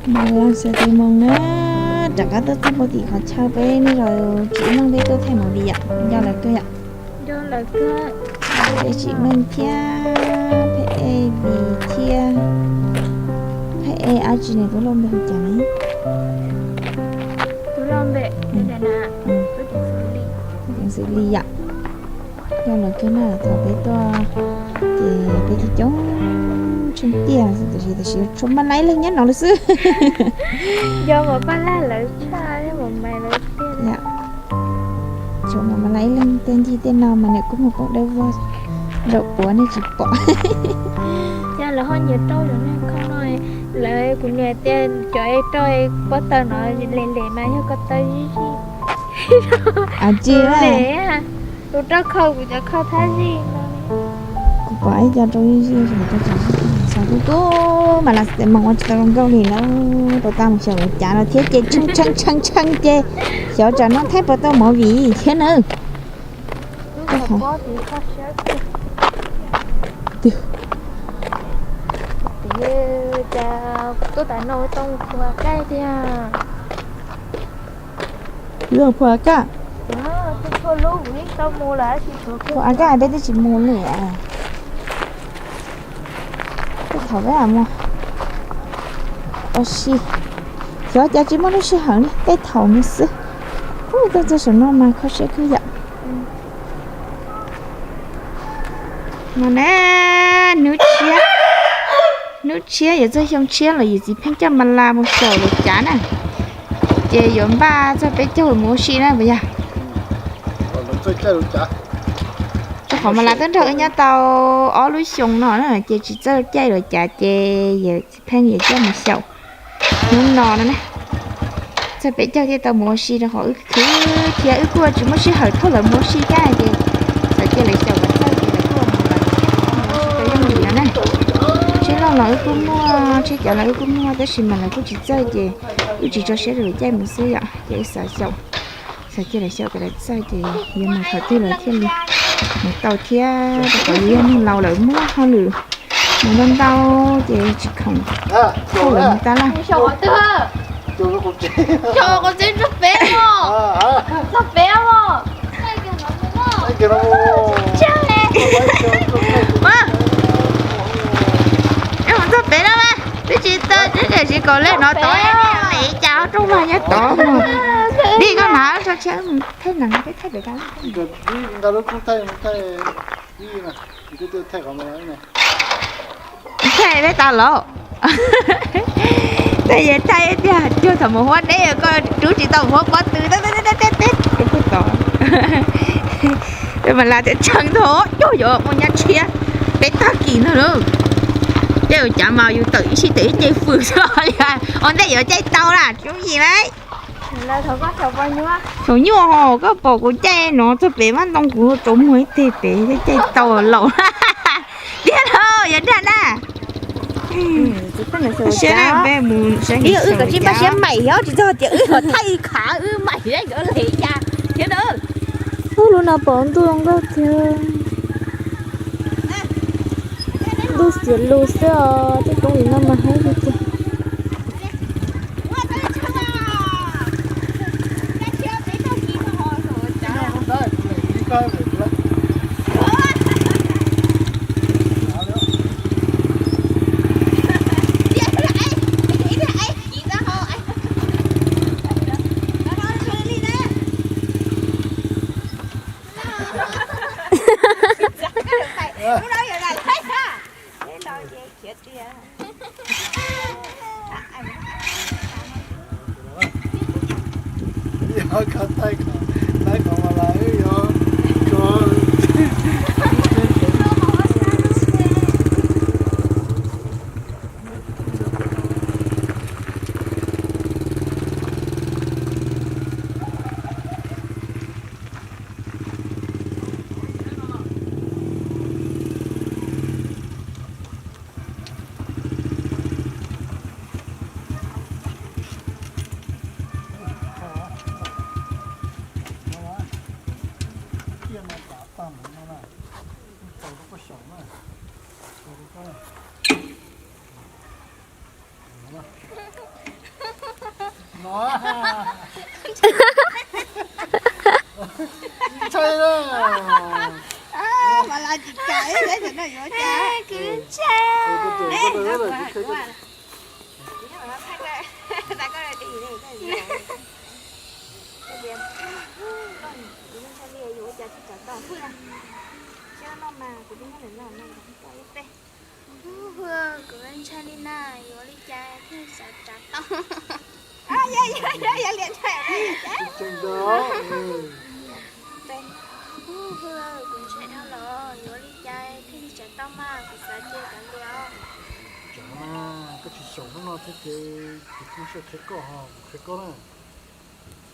Mus xav tes moos na, rov qab tuaj txog puag tim qhov chaw peb nej zaum tsim meej peb tuaj thaij movie yom, nco lawv kawg yom. Peb tsim meej thiab, peb e vis thiab, peb e ab tsi ne, tub loj npe hu cas ne? Xws li yom. Nco lawv kawg na, thaum peb tuaj ces peb coob coob tsheej tiag, tab sis tam sim tshuav mas laiv leeg nyob no lawm xwb. Tshuav mas laiv leeg tej ncig tej no mas niam kuj mus poob dawb vog nraum puav nej tsis pom. Yog lawv ho nyiam rau cov neeg kho no, lawv kuv niam tias cov es rau pob taws no les les mas yog ko taw zij zij. Tsis les, tus rau kho kuv cov kho thab zij no. Kuv pom ib co rau zij zij, xav tub tub mas las tes moos ua tsis tau zoo nkauj li na. Rau tau mus xyaum lawv cav no thiab ces tshee tshee tshee tshee ces xyov tsam no thaij puas tau movie thiab na. Tuaj tas no tau phua kaj tiag. Yuav phua kaj. Phua kaj peb twb tsis mus li. Tej thaum peb mus ua si, xyov cas tsis muaj lub sij hawm li, tej thaum mus xwb. Ub, tuaj txog saum no mas kho siab kawg yom. No na, hnub tshiab, hnub tshiab yuav txog xyoo tshiab los yus txiv pheej coj mas las mus xyaum lawv cav na, ces yuav npaj txog peb caug mus ua si na puas yog? Rau qhov mas las twb nrog wb nyob tau ob lub xyoo no na ces tsis txawj caij lawv cav ces yus txiv pheej yuav coj mus xyaum. Hnub no no na, txog peb caug thiaj tau mus ua si rau qhov wb khwv thiab wb kuj tsis muaj sij hawm thauj lawv mus ua si thiab ces xav cia lawv xyaum kom txawj ces lawv kuj mus lawm thiab, mus ua si rau yooj yim no na. Tsheb loj los wb kuj muaj, tsheb cov los wb kuj muaj tab sis mas lawv kuj tsis txawj ces wb tsis tso siab rau lawv caij mus xwb yom, ces wb xav xyaum, xav cia lawv xyaum kom lawv txawj ces yuav mus thaum twg lawv thiaj li mus tau thiab, rau qhov yus yog neeg laus lawm muaj hauj lwm mus ntau ntau ces tsis khoom thauj lawv mus tab laj. Mus txog pem no mas twb tsis tau, twb tsis kaum leej no tod, li cas rooj vag nyob tod mus. Dij koj hnav tso tshiab thaij nees peb thaij pem tau. Thaij peb tau los. Thaij yeej thaij tiag, cuag thaum mus huab deb koj rub tsis tau mus huab pob tw teb teb teb teb rau puag tod. Mas las tias tshee thaum cuag yuav mus nyob tshiab peb tag kis ntag lauj. Caij ua cav mas yus tawm ib sij tawm ib ce fws xwb os, ua ntej yuav caij tau na tsoom yim lauj. Thaum nyuaj ho koj pom kuv caij no txog pem vaj ntoo kuv tsaus muag ib teg pem thiaj caij tau laus. Tiag lauj, yog dag na. Siab na, peb mus saib. Wb kav tsij npaj siab maim yog tsis txog tias wb ho thaij khav wb maim yuav le cas thiab na. Ub, lub no pom ntuj zoo nkauj tiag. Ntuj xiav lus xwb os, tej roob li no mas haib li tiag. Ntshai na. Mas las tsis kam ib teb no yuav cas. Kuv ntshai. Kuv ntshai li yuav ua cas thiaj tsav tau. Siab no mas kuv twb muab lawm no no. Kuv ntshai li na, yuav li cas thiaj tsav tau. Kuv ntshai dhau los yuav li cas thiaj li tsav tau mas kuv xav cia kav liam. Tsav mas koj tsis xyaum hnub no thiab ces kuv kuj saj qhia koj ho, kuv qhia koj na.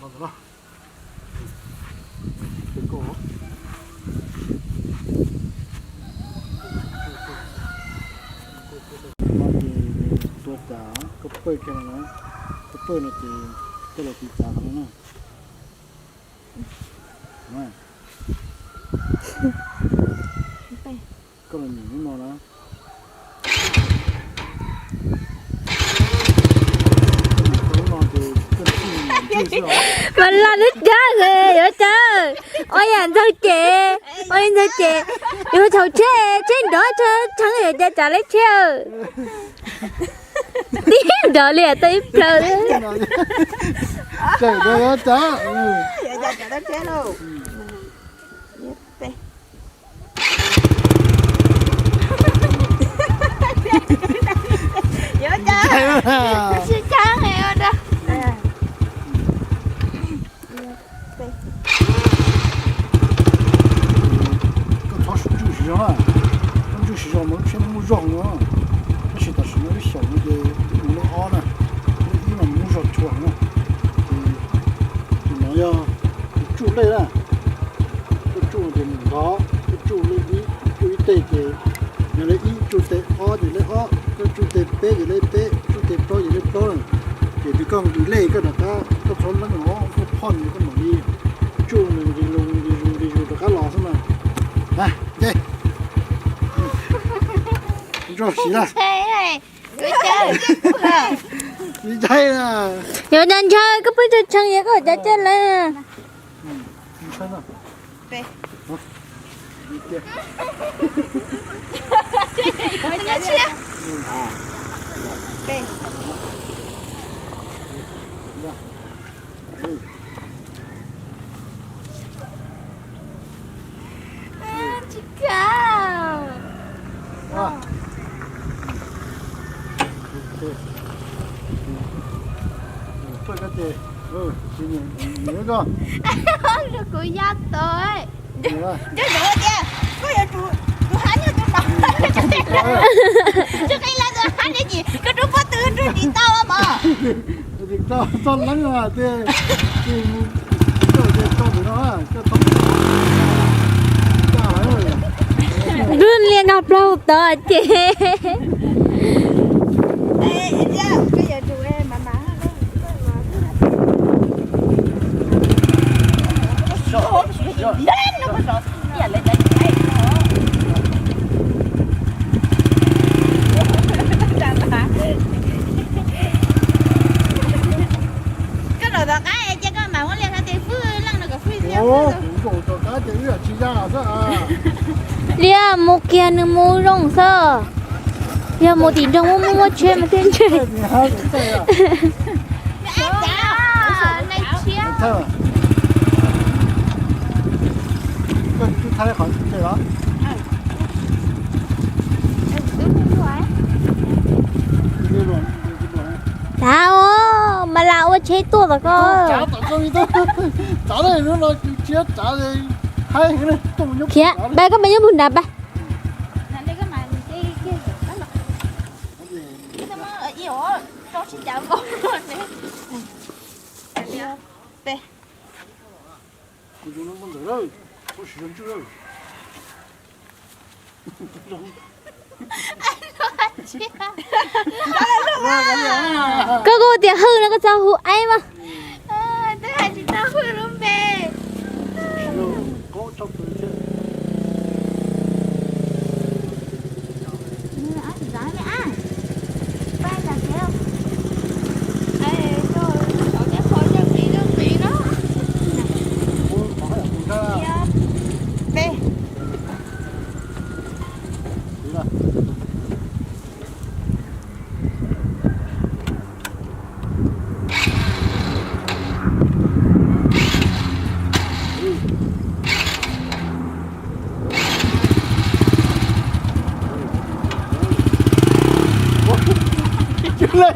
Los ntawm no, qhia koj. No ces tua cas koj pawj kiag no na, koj pawj no ces koj los tiv tsav qhov no na. Koj los nyeem lub no na. Mas las lub cab yuav cas, ua yam ntxaug ces, ua li ntxaug ces, yuav thaum tsheb, tsheb nrov tshee yuav cas tsav lub tsheb. Tib nrov li tau ib plhaw. Tseem yuav tsav. Yuav cas? Sib tshab heev ua rau. Koj txhob ntswj siv zog na, koj ntswj siv zog mas lub tsheb muaj zog no. Tab sis tam sim no wb xyaum no ces wb mus lej ob na, lej ib mas nws muaj zog tshua na. Ces tus no yog tus tsuj lej na, koj tsuj ces nws ntov, koj tsuj lej ib, tsuj ib teg ces yog lej ib, tsuj teg ob ces lej ob, koj tsuj teg peb ces lej peb, tsuj teg plaub ces lej plaub na. Ces twb koj nqis lej koj rov qab, koj txhob leeb no, koj phoj nws koj mam li tsuj nws nqis loo nqis loo nqis loo rov qab los xwb mas. Ces nrog siv na. Tsis ntshai na. Yuav cas ntshai, koj pheej tshee tshee es koj cas caij lawv. Tsis kam. Kuv ya tau. Nco ntsoov tias koj yuav tsum tus hab nyob tus no. Tsis qhib lawv tus hab ne ces koj rub pob tw rub tsis tau mog. Txoj leeb no ces, nrub liaj nkag plaug tod ces. Koj los tom qab ces koj mam muab liaj hab tes fwj leej no kom fwj liaj. Kuv zaum tom qab ces wb yam tsis ya xwb. Liaj mus kiag nws mus zoo xwb. Yog mus tim nroog muaj muaj muaj tsheb mas thiaj ntshe. Tav os, mas lam ua tsheb tuaj tom koj. Khiav, pab koj mas nyob mus nrad pab. Koj, koj tias hwj no koj txhob hu aib mas.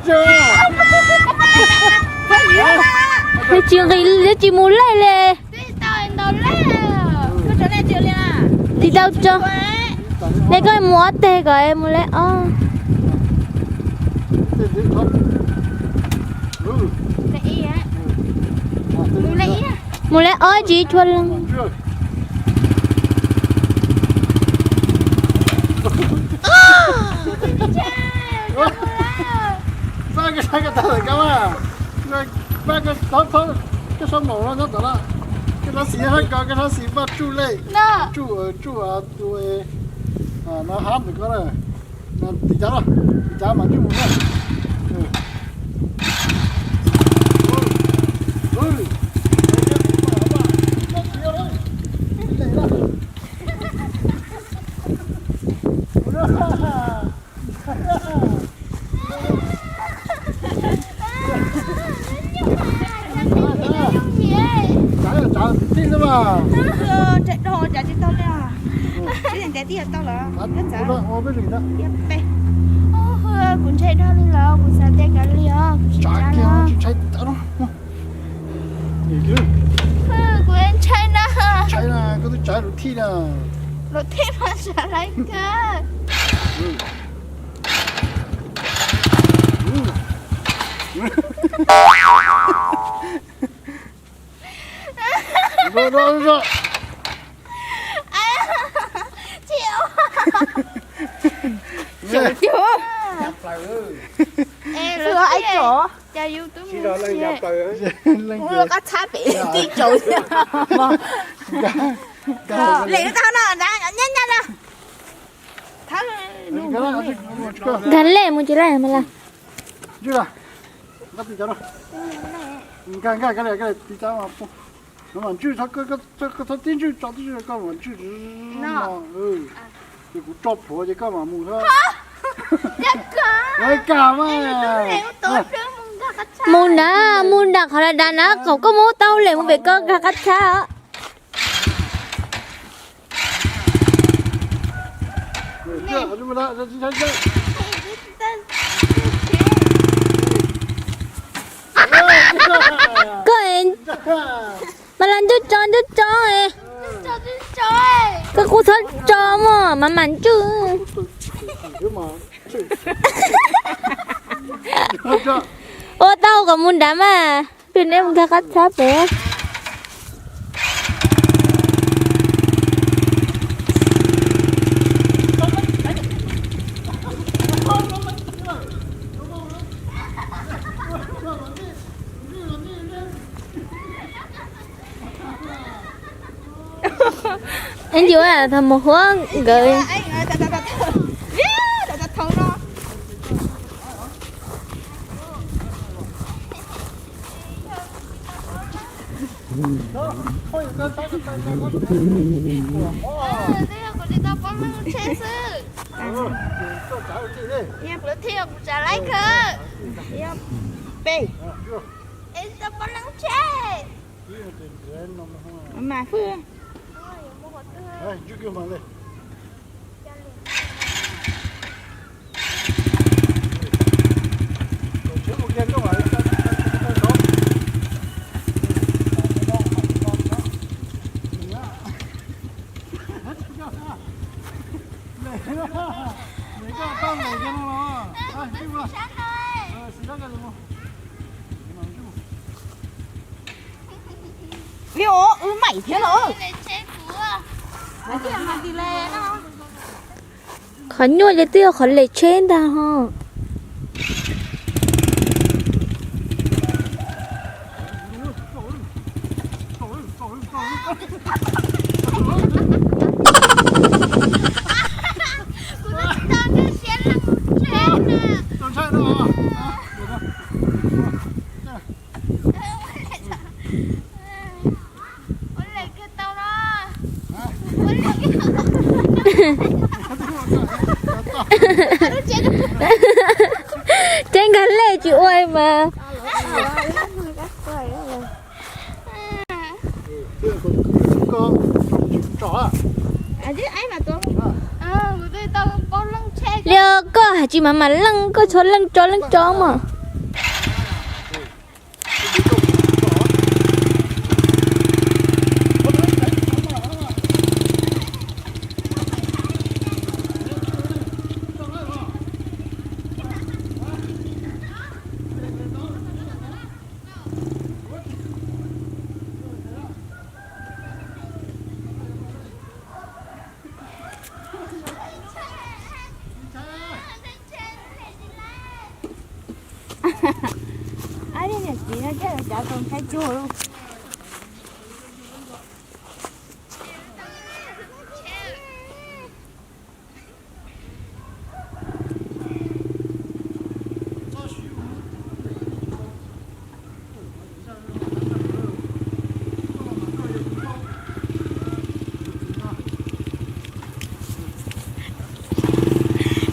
Twb tsis nqis, twb tsis mus laij li. Tsis tau tso. Nej koj mus ob teg kom mus laij ob. Mus laij ob tsis tshua leej. Koj sab mlaum no nyob tom no, koj sab xis nyob sab ko, koj sab xis npaj tsuj lej, tsuj, tsuj tus no hab ntawm ko na. Tiv cav, tiv cav mas ntswj mus na. Tib tug ntshai dhau li los kuv tsis tsav li os. Kuv ntshai na. Koj twb tsav lus thij na. Lus thij mas tsav lawm kawg. Qab txhab pem tib tsaus. Lem tau no, nyab nyab na. Nkag lej mus tsis laj mas laj. Nkag, nkag, nkag, tiv cav mas poob. Koj mam ntswj, koj txhob tib ntswj tso tib ntswj, koj mam ntswj no. Ces kuv tso plhuav ces koj mam mus. Kam mas. Mus na, mus nram qhov dav dav na, kom koj muab tau lem mus pem koj nkag qab txhab. Koj mas las ntuj tso ntuj tso. Koj kuj txhob tso mog, mam mam ntswj. Ua tau kom mus nrad mas, peb mus nkag qab txhab pem. Ib ntsis ua thaum mus huab nkawd. Kuv tsis tau poob leej tsheb xwb. Kuv thiaj kuv tsav laib kawg. Peb. Es tsis tau poob leej tsheb. Mas fwj. Li ua wb maim thiab los. Qhov nyuaj ces twb yog qhov lem tsheb ntag ho. Tseeb nkag lej tsis ua mas. Li koj hais tsis mas mas leej, koj tso leej tso leej tso mas. Txiv no thiaj cav tau nqaij tsuag.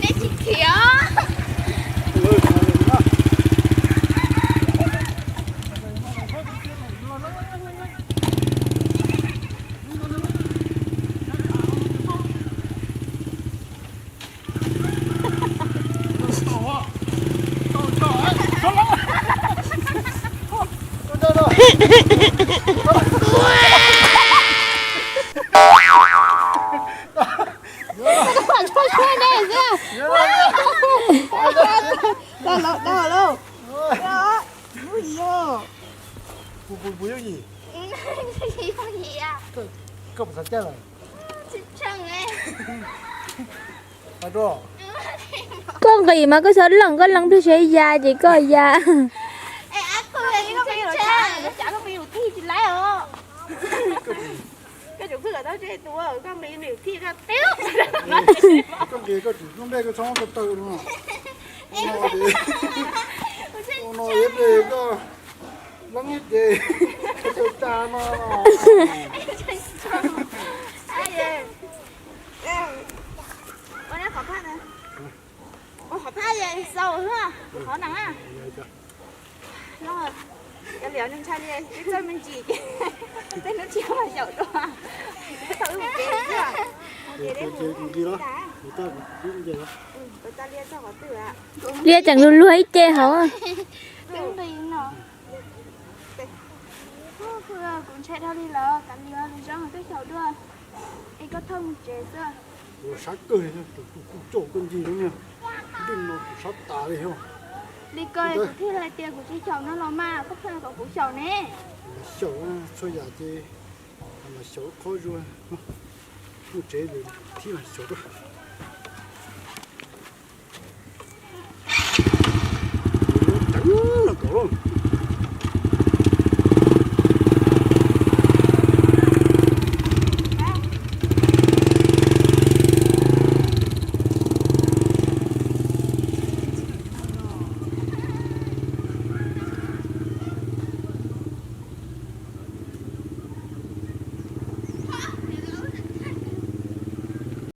Neb tsis khiav. Tau los tau lauj. Puas puas yooj yim? Koj puas xav caij lawm? Koj nqis mas koj xav leej, koj leej pliag seb ya ces koj ya. Koj tseem pheej kom tau tseg tus, koj nqis nws thiaj koj tiag. Koj nqis koj tseem lub nplej koj txhob taw taw no. No, no ib pliag koj leeb ib ces koj tsa no. Ua qhov phaj na. Ua qhov phaj xaus xwb, qhov no na. Cov liam ntshai li twb txawj me ntsis, tej hnub tshiab mas xyaum dua. Thaum wb mus tsev xwb, mus tsev deb mus ib tas, mus txog qhov twg? Liab tseem luag luag ib ce hauv. Twb nqis no. Kuv ntshai dhau li lawm, kav liam, zoo twb xyaum dua. Es koj thauj mus tsev xwb. Ua sab kawg li, tus kuj coj koj ncig lub niag dej no kuv sab tas li os. Li ko kuv thiaj hais tias kuv tsis xyaum no los mas koj pheej kom kuv xyaum ne. Mas xyaum txhua yam ces mas xyaum qhov zuag. Mus tsev thiab mas xyaum dua.